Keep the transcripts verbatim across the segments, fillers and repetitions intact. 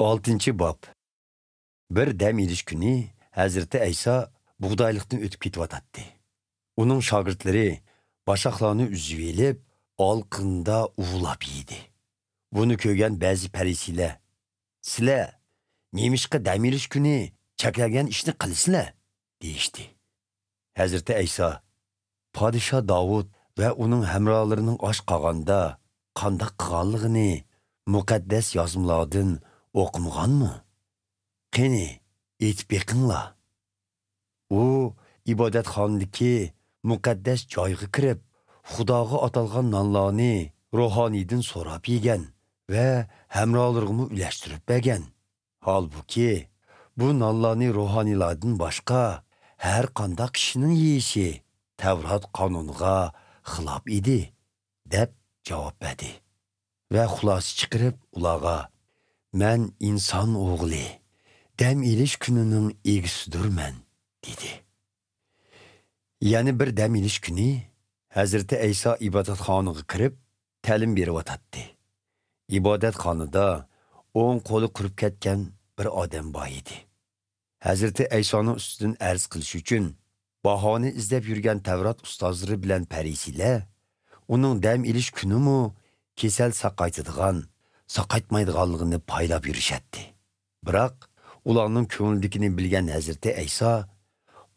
ئالتىنچى باب. بىر دەم ئېلىش كۈنى ھەزرىتى ئەيسا بۇغدايلىقتىن ئۆتۈپ كېتىۋاتاتتى. ئۇنىڭ شاگىرتلىرى باشاقلارنى ئۈزۈۋېلىپ، ئالىقىنىدا ئۇۋىلاپ يېدى. بۇنى كۆرگەن بەزى پەرىسىيلەر، «سىلەر نېمىشقا دەم ئېلىش كۈنى چەكلەنگەن ئىشنى قىلىسىلەر؟» دېيىشتى. ھەزرىتى ئەيسا، «پادىشاھ داۋۇت ۋە ئۇنىڭ ھەمراھلىرىنىڭ ئاچ قالغاندا قانداق قىلغانلىقىنى مۇقەددەس يازمىلاردىن ئوقۇمىغانمۇ؟ قېنى، ئېيتىپ بېقىڭلار.» ئۇ ئىبادەتخانىدىكى مۇقەددەس جايغا كىرىپ، خۇداغا ئاتالغان نانلارنى روھانىيدىن سوراپ يېگەن ۋە ھەمراھلىرىغىمۇ ئۈلەشتۈرۈپ بەرگەن. ھالبۇكى، بۇ نانلارنى روھانىيلاردىن باشقا ھەر قانداق كىشىنىڭ يېيىشى تەۋرات قانۇنىغا خىلاپ ئىدى، دەپ جاۋاب بەردى. ۋە خۇلاسە چىقىرىپ ئۇلارغا، «مەن ئىنسان ئوغلى، دەم ئېلىش كۈنىنىڭ ئىگىسىدۇرمەن» دېدى. يەنە بىر دەم ئېلىش كۈنى ھەزرىتى ئەيسا ئىبادەتخانىغا كىرىپ، تەلىم بېرىۋاتاتتى. ئىبادەتخانىدا ئوڭ قولى قۇرۇپ كەتكەن بىر ئادەم بار ئىدى. ھەزرىتى ئەيسانىڭ ئۈستىدىن ئەرز قىلىش ئۈچۈن باھانە ئىزدەپ يۈرگەن تەۋرات ئۇستازلىرى بىلەن پەرىسىيلەر ئۇنىڭ دەم ئېلىش كۈنىمۇ كېسەل ساقايتىدىغان، ساقايتمايدىغانلىقىنى پايلاپ يۈرۈشەتتى. بىراق، ئۇلارنىڭ كۆڭلىدىكىنى بىلگەن ھەزرىتى ئەيسا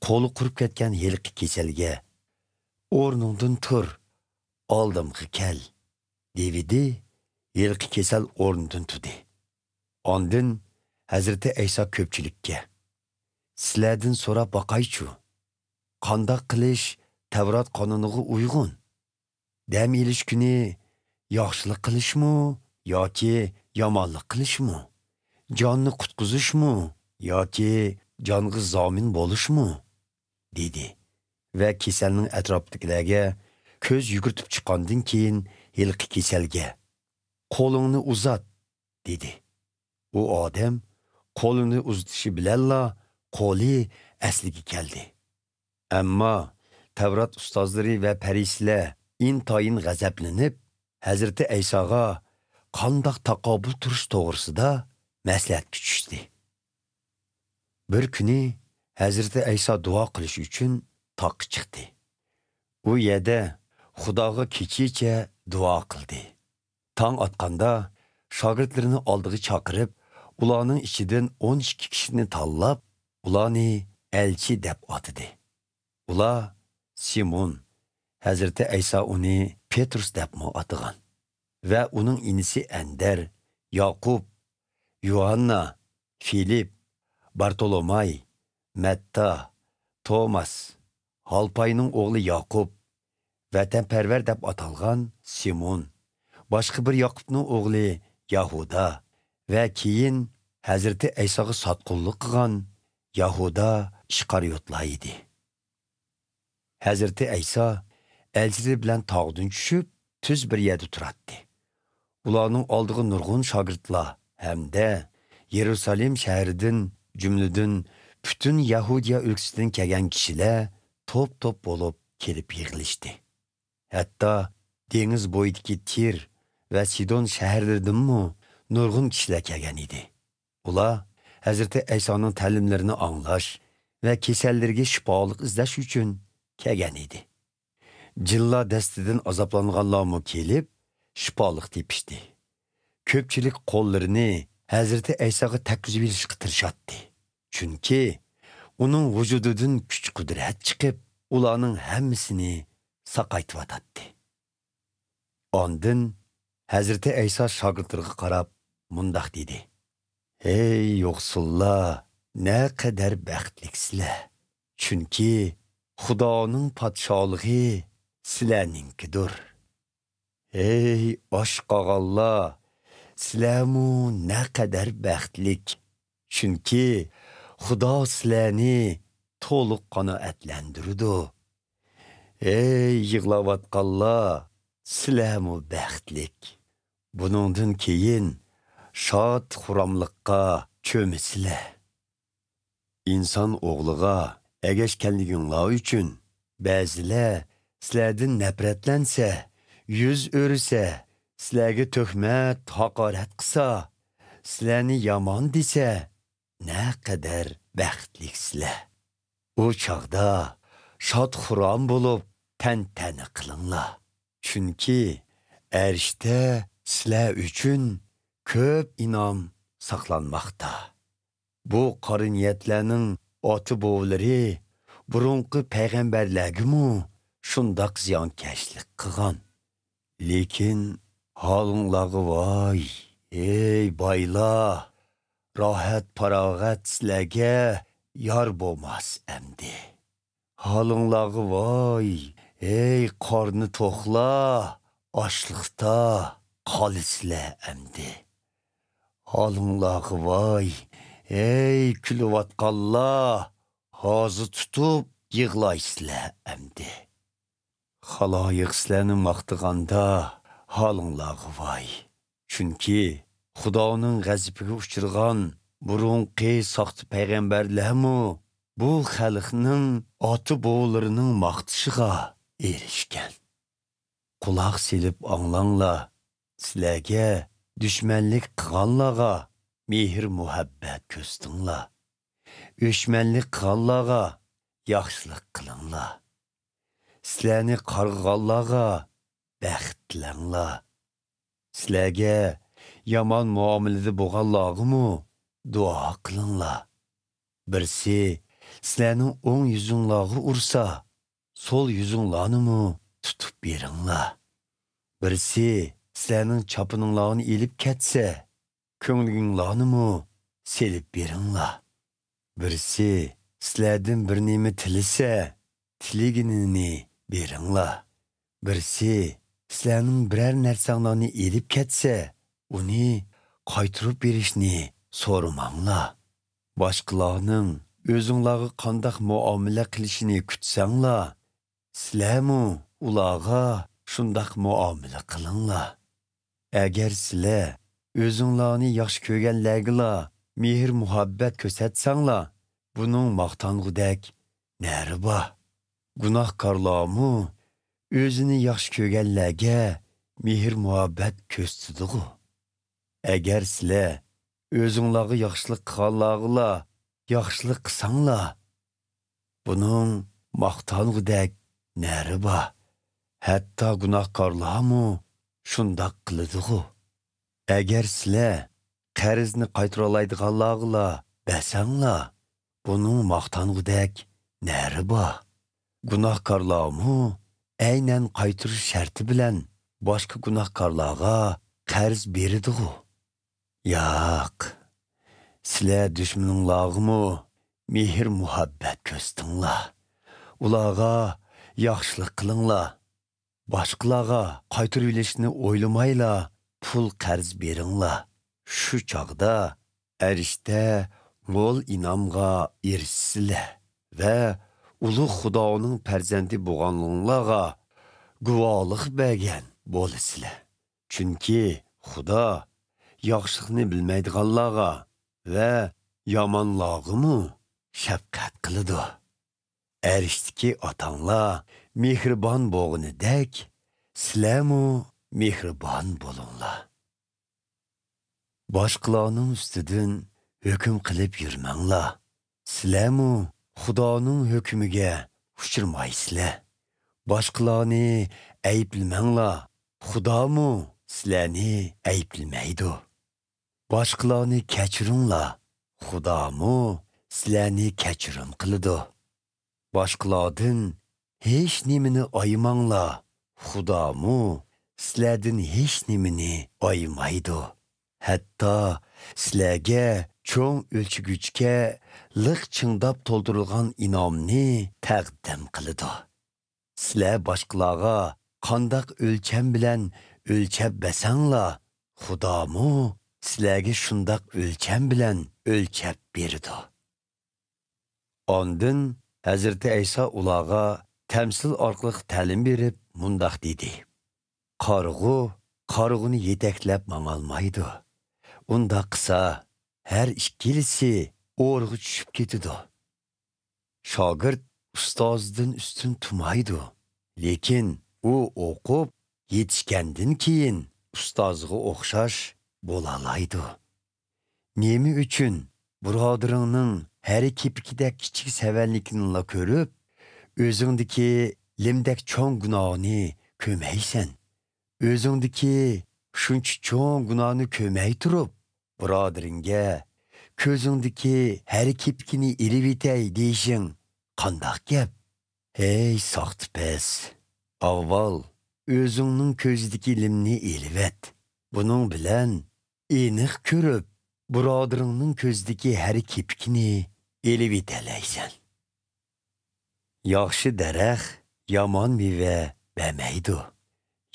قولى قۇرۇپ كەتكەن ھېلىقى كېسەلگە، «ئورنۇڭدىن تۇر، ئالدىمغا كەل» دېۋىدى. ھېلىقى كېسەل ئورنىدىن تۇردى. ئاندىن ھەزرىتى ئەيسا كۆپچىلىككە، «سىلەردىن سوراپ باقايچۇ، قانداق قىلىش تەۋرات قانۇنىغا ئۇيغۇن؟ دەم ئېلىش كۈنى ياخشىلىق قىلىشمۇ ياكى يامانلىق قىلىشمۇ؟ جاننى قۇتقۇزۇشمۇ ياكى جانغا زامىن بولۇشمۇ؟» دېدى ۋە كېسەلنىڭ ئەتراپىدىكىلەرگە كۆز يۈگۈرتۈپ چىققاندىن كېيىن ھېلىقى كېسەلگە، «قولۇڭنى ئۇزات» دېدى. ئۇ ئادەم قولىنى ئۇزىتىشى بىلەنلا قولى ئەسلىگە كەلدى. ئەمما تەۋرات ئۇستازلىرى ۋە پەرىسىيلەر ئىنتايىن غەزەپلىنىپ، ھەزرىتى ئەيساغا قانداق تاقابىل تۇرۇش توغرىسىدا مەسلىھەتكە چۈشتى. بىر كۈنى ھەزرىتى ئەيسا دۇئا قىلىش ئۈچۈن تاغقا چىقتى. ئۇ يەردە خۇداغا كېچىچە دۇئا قىلدى. تاڭ ئاتقاندا شاگىرتلىرىنى ئالدىغا چاقىرىپ، ئۇلارنىڭ ئىچىدىن ئون ئىككى كىشىنى تاللاپ، ئۇلارنى ئەلچى دەپ ئاتىدى. ئۇلار سىمون، ھەزرىتى ئەيسا ئۇنى پېترۇس دەپمۇ ئاتىغان، ۋە ئۇنىڭ ئىنىسى ئەندەر، ياقۇپ، يۇھاننا، فىلىپ، بارتولوماي، مەتتا، توماس، ھالپاينىڭ ئوغلى ياقۇپ، ۋەتەنپەرۋەر دەپ ئاتالغان سىمون، باشقا بىر ياقۇپنىڭ ئوغلى ياھۇدا ۋە كېيىن ھەزرىتى ئەيساغا ساتقۇنلۇق قىلغان ياھۇدا ئىسقارىيوتلار ئىدى. ھەزرىتى ئەيسا ئەلچىلىرى بىلەن تاغدىن چۈشۈپ، تۈز بىر يەردە تۇراتتى. ئۇلارنىڭ ئالدىغا نۇرغۇن شاگىرتلار ھەمدە يېرۇسالېم شەھىرىدىن، جۈملىدىن پۈتۈن يەھۇدىيە ئۆلكىسىدىن كەلگەن كىشىلەر توپ-توپ بولۇپ كېلىپ يىغىلىشتى. ھەتتا دېڭىز بويىدىكى تىر ۋە سىدون شەھەرلىرىدىنمۇ نۇرغۇن كىشىلەر كەلگەن ئىدى. ئۇلار ھەزرىتى ئەيسانىڭ تەلىملىرىنى ئاڭلاش ۋە كېسەللىرىگە شىپالىق ئىزلەش ئۈچۈن كەلگەن ئىدى. جىنلار دەستىدىن ئازابلانغانلارمۇ كېلىپ، شىپالىق تېپىشتى. كۆپچىلىك قوللىرىنى ھەزرىتى ئەيساغا تەگكۈزۈۋېلىشقا تىرىشاتتى. چۈنكى ئۇنىڭ ۋۇجۇدىدىن كۈچ-قۇدرەت چىقىپ، ئۇلارنىڭ ھەممىسىنى ساقايتىۋاتاتتى. ئاندىن ھەزرىتى ئەيسا شاگىرتلىرىغا قاراپ مۇنداق دېدى: «ھەي يوقسۇللار، نەقەدەر بەختلىكسىلەر! چۈنكى خۇدانىڭ پادىشاھلىقى سىلەرنىڭكىدۇر. ھەي ئاچ قالغانلار، سىلەرمۇ نەقەدەر بەختلىك! چۈنكى خۇدا سىلەرنى تولۇق قانائەتلەندۈرىدۇ. ھەي يىغلاۋاتقانلار، سىلەرمۇ بەختلىك! بۇنىڭدىن كېيىن شاد-خۇراملىققا چۆمىسىلەر. ئىنسان ئوغلىغا ئەگەشكەنلىكىڭلار ئۈچۈن بەزىلەر سىلەردىن نەپرەتلەنسە، يۈز ئۆرۈسە، سىلەرگە تۆھمەت، ھاقارەت قىلسا، سىلەرنى يامان دېسە، نەقەدەر بەختلىكسىلەر! ئۇ چاغدا شاد-خۇرام بولۇپ تەنتەنە قىلىڭلار. چۈنكى ئەرشتە سىلەر ئۈچۈن كۆپ ئىنئام ساقلانماقتا. بۇ قارا نىيەتلەرنىڭ ئاتا-بوۋىلىرى بۇرۇنقى پەيغەمبەرلەرگىمۇ شۇنداق زىيانكەشلىك قىلغان. لېكىن ھالىڭلارغا ۋاي، ھەي بايلار! راھەت-پاراغەت سىلەرگە يار بولماس ئەمدى. ھالىڭلارغا ۋاي، ھەي قارنى توقلار، ئاچلىقتا قالىسىلەر ئەمدى. ھالىڭلارغا ۋاي، ھەي كۈلۈۋاتقانلار، ھازا تۇتۇپ يىغلايسىلەر ئەمدى. خالايىق سىلەرنى ماختىغاندا، ھالىڭلارغا ۋاي! چۈنكى خۇدانىڭ غەزىپىگە ئۇچرىغان بۇرۇنقى ساختا پەيغەمبەرلەرمۇ بۇ خەلقنىڭ ئاتا-بوۋىلىرىنىڭ ماختىشىغا ئېرىشكەن. قۇلاق سېلىپ ئاڭلاڭلار، سىلەرگە دۈشمەنلىك قىلغانلارغا مېھىر-مۇھەببەت كۆرسىتىڭلار. ئۆچمەنلىك قىلغانلارغا ياخشىلىق قىلىڭلار. سىلەرنى قارغىغانلارغا بەخت تىلەڭلار. سىلەرگە يامان مۇئامىلىدە بولغانلارغىمۇ دۇئا قىلىڭلار. بىرسى سىلەرنىڭ ئوڭ يۈزۈڭلارغا ئۇرسا، سول يۈزۈڭلارنىمۇ تۇتۇپ بېرىڭلار. بىرسى سىلەرنىڭ چاپىنىڭلارنى ئېلىپ كەتسە، كۆڭلىكىڭلارنىمۇ سېلىپ بېرىڭلار. بىرسى سىلەردىن بىر نېمە تىلىسە، تىلىگىنىنى بېرىڭلار. بىرسى سىلەرنىڭ بىرەر نەرسەڭلارنى ئېلىپ كەتسە، ئۇنى قايتۇرۇپ بېرىشنى سورىماڭلار. باشقىلارنىڭ ئۆزۈڭلارغا قانداق مۇئامىلە قىلىشىنى كۈتسەڭلار، سىلەرمۇ ئۇلارغا شۇنداق مۇئامىلە قىلىڭلار. ئەگەر سىلەر ئۆزۈڭلارنى ياخشى كۆرگەنلەرگىلا مېھىر-مۇھەببەت كۆرسەتسەڭلار، بۇنىڭ ماختانغۇدەك نەرى بار؟ گۇناھكارلارمۇ ئۆزىنى ياخشى كۆرگەنلەرگە مېھىر-مۇھەببەت كۆرسىتىدىغۇ؟ ئەگەر سىلەر ئۆزۈڭلارغا ياخشىلىق قىلغانلارغىلا ياخشىلىق قىلساڭلار، بۇنىڭ ماختانغۇدەك نەرى بار؟ ھەتتا گۇناھكارلارمۇ شۇنداق قىلىدىغۇ؟ ئەگەر سىلەر قەرزنى قايتۇرالايدىغانلارغىلا بەرسەڭلار، بۇنىڭ ماختانغۇدەك نەرى بار؟ گۇناھكارلارمۇ ئەينەن قايتۇرۇش شەرتى بىلەن باشقا گۇناھكارلارغا قەرز بېرىدىغۇ؟ ياق، سىلەر دۈشمىنىڭلارغىمۇ مېھىر-مۇھەببەت كۆرسىتىڭلار. ئۇلارغا ياخشىلىق قىلىڭلار. باشقىلارغا قايتۇرۇۋېلىشنى ئويلىمايلا پۇل قەرز بېرىڭلار. شۇ چاغدا ئەرشتە مول ئىنئامغا ئېرىشىسىلەر ۋە ئۇلۇغ خۇدانىڭ پەرزەنتى بولغانلىقىڭلارغا گۇۋاھلىق بەرگەن بولىسىلەر. چۈنكى خۇدا ياخشىلىقنى بىلمەيدىغانلارغا ۋە يامانلارغىمۇ شەپقەت قىلىدۇ. ئەرشتىكى ئاتاڭلار مېھرىبان بولغىنىدەك، سىلەرمۇ مېھرىبان بولۇڭلار. باشقىلارنىڭ ئۈستىدىن ھۆكۈم قىلىپ يۈرمەڭلار. سىلەرمۇ خۇدانىڭ ھۆكمىگە ئۇچرىمايسىلەر. باشقىلارنى ئەيىبلىمەڭلار، خۇدامۇ سىلەرنى ئەيىبلىمەيدۇ. باشقىلارنى كەچۈرۈڭلار، خۇدامۇ سىلەرنى كەچۈرۈم قىلىدۇ. باشقىلاردىن ھېچ نېمىنى ئايىماڭلار، خۇدامۇ سىلەردىن ھېچ نېمىنى ئايىمايدۇ. ھەتتا سىلەرگە چوڭ ئۆلچىگۈچكە لىق چىڭداپ تولدۇرۇلغان ئىنئامنى تەقدىم قىلىدۇ. سىلەر باشقىلارغا قانداق ئۆلچەم بىلەن ئۆلچەپ بەرسەڭلار، خۇدامۇ سىلەرگە شۇنداق ئۆلچەم بىلەن ئۆلچەپ بېرىدۇ. ئاندىن ھەزرىتى ئەيسا ئۇلارغا تەمسىل ئارقىلىق تەلىم بېرىپ مۇنداق دېدى: «قارىغۇ قارىغۇنى يېتەكلەپ ماڭالمايدۇ. ئۇنداق قىلسا، ھەر ئىككىلىسى ئورىغا چۈشۈپ كېتىدۇ.» شاگىرت ئۇستازىدىن ئۈستۈن تۇرمايدۇ، لېكىن ئۇ ئوقۇپ يېتىشكەندىن كېيىن ئۇستازىغا ئوخشاش بولالايدۇ. نېمە ئۈچۈن بۇرادىرىڭنىڭ ھەرە كېپىكىدەك كىچىك سەۋەنلىكىنىلا كۆرۈپ، ئۆزۈڭدىكى لىمدەك چوڭ گۇناھنى كۆرمەيسەن؟ ئۆزۈڭدىكى شۇنچە چوڭ گۇناھنى كۆرمەي تۇرۇپ، بۇرادىرىڭگە «كۆزۈڭدىكى ھەرە كېپىكىنى ئېلىۋېتەي» دېيىشىڭ قانداق گەپ؟ ھەي، ساختىپەز! ئاۋۋال ئۆزۈڭنىڭ كۆزىدىكى لىمنى ئېلىۋەت. بۇنىڭ بىلەن ئېنىق كۆرۈپ، بۇرادىرىڭنىڭ كۆزىدىكى ھەرە كېپىكىنى ئېلىۋېتەلەيسەن. ياخشى دەرەخ يامان مېۋە بەرمەيدۇ.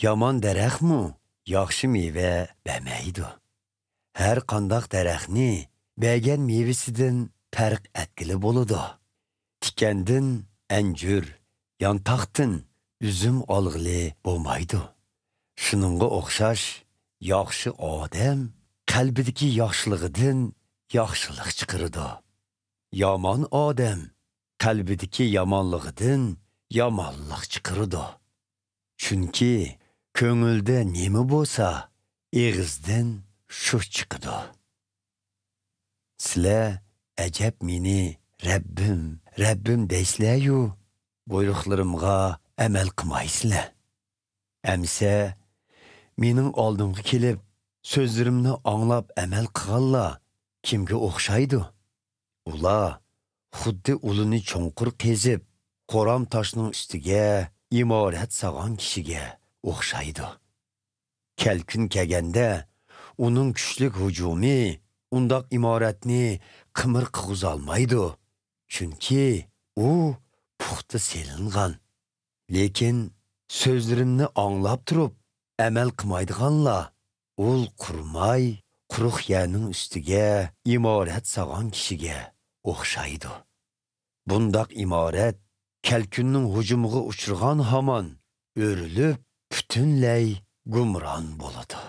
يامان دەرەخمۇ ياخشى مېۋە بەرمەيدۇ. ھەر قانداق دەرەخنى بەرگەن مېۋىسىدىن پەرق ئەتكىلى بولىدۇ. تىكەندىن ئەنجۈر، يانتاقتىن ئۈزۈم ئالغىلى بولمايدۇ. شۇنىڭغا ئوخشاش، ياخشى ئادەم قەلبىدىكى ياخشىلىقىدىن ياخشىلىق چىقىرىدۇ. يامان ئادەم قەلبىدىكى يامانلىقىدىن يامانلىق چىقىرىدۇ. چۈنكى كۆڭۈلدە نېمە بولسا، ئېغىزدىن شۇ چىقىدۇ. سىلەر ئەجەب مېنى «رەببىم، رەببىم» دەيسىلەريۇ، بۇيرۇقلىرىمغا ئەمەل قىلمايسىلەر. ئەمسە مېنىڭ ئالدىمغا كېلىپ، سۆزلىرىمنى ئاڭلاپ ئەمەل قىلغانلار كىمگە ئوخشايدۇ؟ ئۇلار خۇددى ئۇلىنى چوڭقۇر قېزىپ، قورام تاشنىڭ ئۈستىگە ئىمارەت سالغان كىشىگە ئوخشايدۇ. كەلكۈن كەلگەندە، ئۇنىڭ كۈچلۈك ھۇجۇمى ئۇنداق ئىمارەتنى قىمىر قىلغۇزالمايدۇ، چۈنكى ئۇ پۇختا سېلىنغان. لېكىن سۆزلىرىمنى ئاڭلاپ تۇرۇپ ئەمەل قىلمايدىغانلار ئۇل قۇرماي، قۇرۇق يەرنىڭ ئۈستىگە ئىمارەت سالغان كىشىگە ئوخشايدۇ. بۇنداق ئىمارەت كەلكۈننىڭ ھۇجۇمىغا ئۇچرىغان ھامان ئۆرۈلۈپ، پۈتۈنلەي گۇمران بولىدۇ.